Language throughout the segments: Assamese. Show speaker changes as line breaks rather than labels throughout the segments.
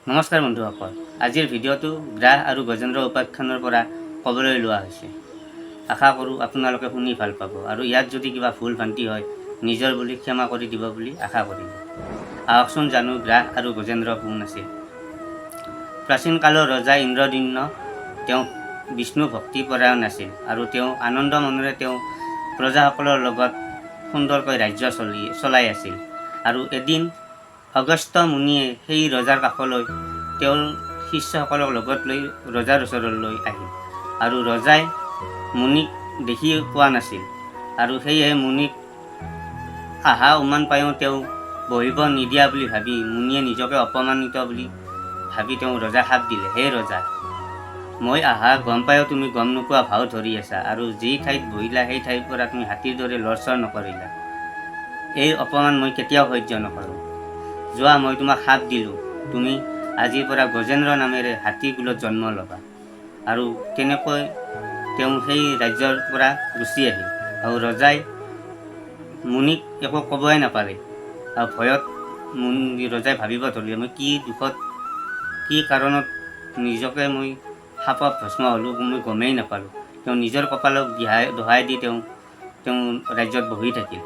নমস্কাৰ বন্ধুসকল, আজিৰ ভিডিঅ'টো গ্ৰাহ আৰু গজেন্দ্ৰ উপাখ্যানৰ পৰা ক'বলৈ লোৱা হৈছে। আশা কৰোঁ আপোনালোকে শুনি ভাল পাব আৰু ইয়াত যদি কিবা ভুল ভ্ৰান্তি হয়, নিজৰ বুলি ক্ষমা কৰি দিব বুলি আশা কৰিলোঁ। আহকচোন জানো গ্ৰাহ আৰু গজেন্দ্ৰ কোন আছিল। প্ৰাচীন কালৰ ৰজা ইন্দ্ৰদ্যুম্ন, তেওঁ বিষ্ণু ভক্তিপৰায়ণ আছিল আৰু তেওঁ আনন্দ মনেৰে তেওঁ প্ৰজাসকলৰ লগত সুন্দৰকৈ ৰাজ্য চলাই আছিল। আৰু এদিন অগস্ত্য মুনিয়ে সেই ৰজাৰ কাষলৈ তেওঁৰ শিষ্যসকলক লগত লৈ ৰজাৰ ওচৰলৈ আহিল আৰু ৰজাই মুনিক দেখি পোৱা নাছিল আৰু সেয়েহে মুনিক আহা উমান পায়ো তেওঁ বহিব নিদিয়া বুলি ভাবি মুনিয়ে নিজকে অপমানিত বুলি ভাবি তেওঁ ৰজাক শাপ দিলে, "হে ৰজা, মই আহা গম পায়ো তুমি গম নোপোৱা ভাও ধৰি আছা আৰু যি ঠাইত বহিলা, সেই ঠাইৰ পৰা তুমি হাতীৰ দৰে লৰচৰ নকৰিলা। এই অপমান মই কেতিয়াও সহ্য নকৰোঁ। যোৱা, মই তোমাক শাপ দিলোঁ, তুমি আজিৰ পৰা গজেন্দ্ৰ নামেৰে হাতী কুলত জন্ম ল'বা।" আৰু তেনেকৈ তেওঁ সেই ৰাজ্যৰ পৰা গুচি আহিল আৰু ৰজাই মুনিক একো ক'বই নাপালে। আৰু ভয়ত মুনি ৰজাই ভাবিব ধৰিলে, মই কি দুখত, কি কাৰণত নিজকে মই শাপত ভস্ম হ'লোঁ, মই গমেই নাপালোঁ। তেওঁ নিজৰ কপালক দিহাই দোহাই দি তেওঁ তেওঁ ৰাজ্যত বহি থাকিল।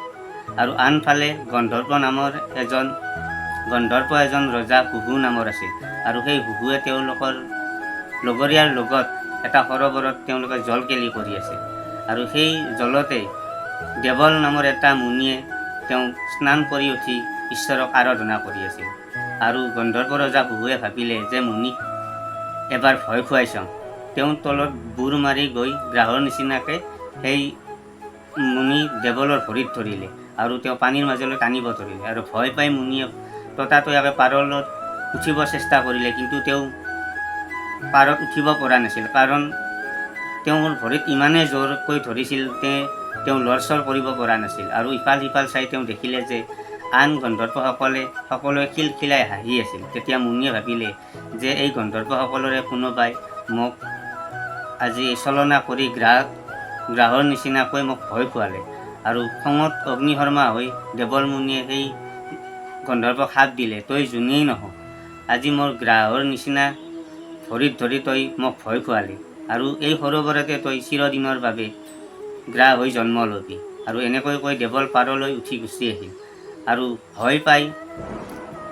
আৰু আনফালে গন্ধৰ্ব নামৰ এজন গন্ধৰ্ব এজন ৰজা হুহু নামৰ আছিল আৰু সেই হুহুৱে তেওঁলোকৰ লগৰীয়াৰ লগত এটা সৰোবৰত তেওঁলোকে জল কেলি কৰি আছিল। আৰু সেই জলতে দেৱল নামৰ এটা মুনিয়ে তেওঁ স্নান কৰি উঠি ঈশ্বৰক আৰাধনা কৰি আছিল। আৰু গন্ধৰ্ব ৰজা হুহুৱে ভাবিলে যে মুনিক এবাৰ ভয় খুৱাই চাওঁ। তেওঁ তলত বুৰ মাৰি গৈ গ্ৰাহৰ নিচিনাকৈ সেই মুনি দেৱলৰ ভৰিত ধৰিলে আৰু তেওঁ পানীৰ মাজলৈ টানিব ধৰিলে। আৰু ভয় পাই মুনিয়ে ততাতৈয়াকৈ পাৰলত উঠিব চেষ্টা কৰিলে, কিন্তু তেওঁ পাৰত উঠিব পৰা নাছিল, কাৰণ তেওঁৰ ভৰিত ইমানেই জোৰকৈ ধৰিছিল যে তেওঁ লৰচৰ কৰিব পৰা নাছিল। আৰু ইফাল সিফাল চাই তেওঁ দেখিলে যে আন গন্ধৰ্বসকলে সকলোৱে খিলখিলাই হাঁহি আছিল। তেতিয়া মুনিয়ে ভাবিলে যে এই গন্ধৰ্বসকলৰে কোনোবাই মোক আজি ছলনা কৰি গ্ৰাহৰ নিচিনাকৈ মোক ভয় খুৱালে। আৰু খঙত অগ্নিশৰ্মা হৈ দেৱল মুনিয়ে সেই গন্ধৰ্বক শাপ দিলে, "তই যোনেই নহওক, আজি মোৰ গ্ৰাহৰ নিচিনা ভৰিত ধৰি তই মোক ভয় খুৱালি আৰু এই সৰোবৰতে তই চিৰদিনৰ বাবে গ্ৰাহ হৈ জন্ম ল'বি।" আৰু এনেকৈ কৈ দেৱল পাৰলৈ উঠি গুচি আহিল। আৰু ভয় পাই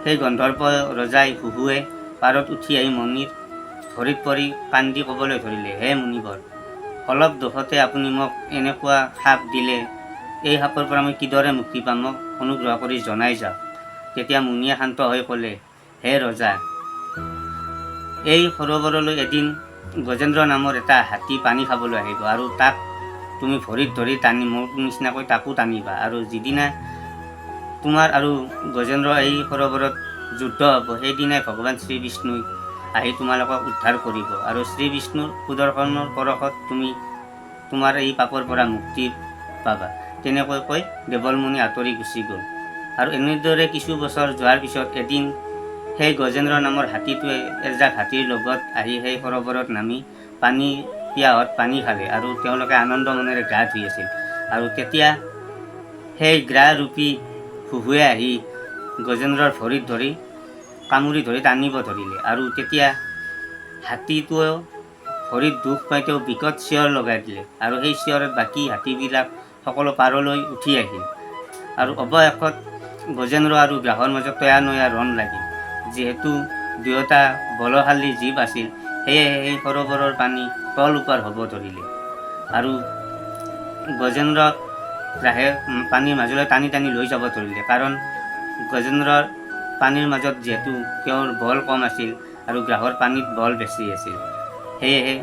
সেই গন্ধৰ্ব ৰজাই হুহুৱে পাৰত উঠি আহি মুনিৰ ভৰিত পৰি কান্দি ক'বলৈ ধৰিলে, "হে মুনিবৰ, অলপ দোষতে আপুনি মোক এনেকুৱা শাপ দিলে। এই শাপৰ পৰা মই কিদৰে মুক্তি পাম, মোক অনুগ্ৰহ কৰি জনাই যাওক।" তেতিয়া মুনিয়ে শান্ত হৈ ক'লে, "হে ৰজা, এই সৰোবৰলৈ এদিন গজেন্দ্ৰ নামৰ এটা হাতী পানী খাবলৈ আহিব আৰু তাক তুমি ভৰিত ধৰি টানি মোৰ নিচিনাকৈ তাকো টানিবা। আৰু যিদিনা তোমাৰ আৰু গজেন্দ্ৰ এই সৰোবৰত যুদ্ধ হ'ব, সেইদিনাই ভগৱান শ্ৰীবিষ্ণুই আহি তোমালোকক উদ্ধাৰ কৰিব আৰু শ্ৰীবিষ্ণুৰ সুদৰ্শনৰ পৰশত তুমি তোমাৰ এই পাপৰ পৰা মুক্তি পাবা।" তেনেকৈ কৈ দেৱলমুনি আঁতৰি গুচি গ'ল। আৰু এনেদৰে কিছু বছৰ যোৱাৰ পিছত এদিন সেই গজেন্দ্ৰ নামৰ হাতীটোৱে এজাক হাতীৰ লগত আহি সেই সৰোবৰত নামি পানী পিয়াহত পানী খালে আৰু তেওঁলোকে আনন্দ মনেৰে গা ধুই আছিল। আৰু তেতিয়া সেই গ্ৰাহৰূপী হুহুৱে আহি গজেন্দ্ৰৰ ভৰিত ধৰি কামুৰি ধৰি টানিব ধৰিলে। আৰু তেতিয়া হাতীটোৱেও ভৰিত দুখ পাই তেওঁ বিকট চিঞৰ লগাই দিলে আৰু সেই চিঞৰত বাকী হাতীবিলাক সকলো পাৰলৈ উঠি আহিল। আৰু অৱশেষত গজেন্দ্ৰ আৰু গ্ৰাহৰ মাজত তয়া নয়া ৰণ লাগিল। যিহেতু দুয়োটা বলশালী জীৱ আছিল, সেয়েহে সেই সৰোবৰৰ পানী তল ওপৰ হ'ব ধৰিলে আৰু গজেন্দ্ৰক গ্ৰাহে পানীৰ মাজলৈ টানি টানি লৈ যাব ধৰিলে, কাৰণ গজেন্দ্ৰৰ পানীৰ মাজত যিহেতু তেওঁৰ বল কম আছিল আৰু গ্ৰাহৰ পানীত বল বেছি আছিল। সেয়েহে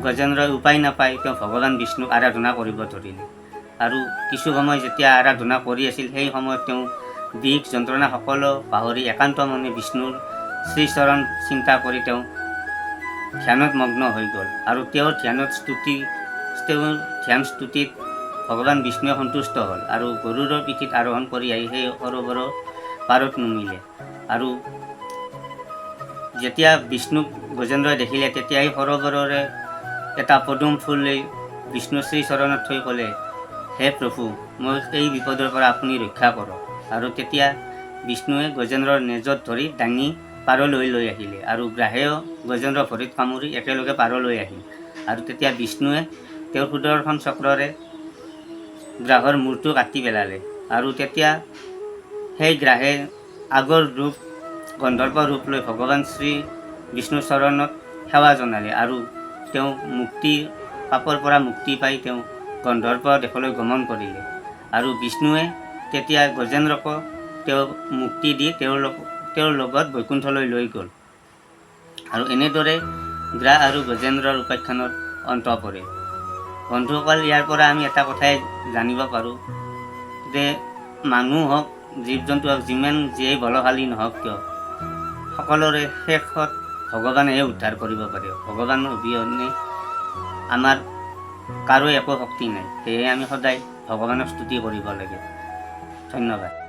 গজেন্দ্ৰই উপায় নাপাই তেওঁ ভগৱান বিষ্ণুক আৰাধনা কৰিব ধৰিলে। আৰু কিছু সময় যেতিয়া আৰাধনা কৰি আছিল, সেই সময়ত তেওঁ বিষ যন্ত্ৰণা সকলো পাহৰি একান্ত মনে বিষ্ণুৰ শ্ৰীচৰণ চিন্তা কৰি তেওঁ ধ্যানত মগ্ন হৈ গ'ল। আৰু তেওঁৰ ধ্যান স্তুতিত ভগৱান বিষ্ণুৱে সন্তুষ্ট হ'ল আৰু গৰুড়ৰ পিঠিত আৰোহণ কৰি আহি সেই সৰোবৰৰ পাৰত নামিলে। আৰু যেতিয়া বিষ্ণুক গজেন্দ্ৰই দেখিলে, তেতিয়া সেই সৰোবৰৰে এটা পদুম ফুল লৈ বিষ্ণু শ্ৰীচৰণত থৈ ক'লে, "হে প্ৰভু, মোক এই বিপদৰ পৰা আপুনি ৰক্ষা কৰক।" আৰু তেতিয়া বিষ্ণুৱে গজেন্দ্ৰৰ নেজত ধৰি দাঙি পাৰলৈ লৈ আহিলে আৰু গ্ৰাহেও গজেন্দ্ৰৰ ভৰিত কামুৰি একেলগে পাৰলৈ আহিল। আৰু তেতিয়া বিষ্ণুৱে তেওঁৰ সুদৰ্শন চক্ৰৰে গ্ৰাহৰ মূৰটো কাটি পেলালে। আৰু তেতিয়া সেই গ্ৰাহে আগৰ ৰূপ গন্ধৰ্ব ৰূপ লৈ ভগৱান শ্ৰী বিষ্ণুৰ চৰণত সেৱা জনালে আৰু তেওঁ মুক্তি পাপৰ পৰা মুক্তি পাই তেওঁ গন্ধৰ্ব দেশলৈ গমন কৰিলে। আৰু বিষ্ণুৱে তেতিয়া গজেন্দ্ৰকো তেওঁ মুক্তি দি তেওঁৰ লগত বৈকুণ্ঠলৈ লৈ গ'ল। আৰু এনেদৰে গ্ৰাহ আৰু গজেন্দ্ৰৰ উপাখ্যানৰ অন্ত পৰে। বন্ধুসকল, ইয়াৰ পৰা আমি এটা কথাই জানিব পাৰোঁ যে মানুহ হওক, জীৱ জন্তু হওক, যিমান যিয়েই বলশালী নহওক কিয়, সকলোৰে শেষত ভগৱানেহে উদ্ধাৰ কৰিব পাৰে। ভগৱান অবিহনে আমাৰ কাৰো একো শক্তি নাই। সেয়ে আমি সদায় ভগৱানক স্তুতি কৰিব লাগে। ধন্যবাদ।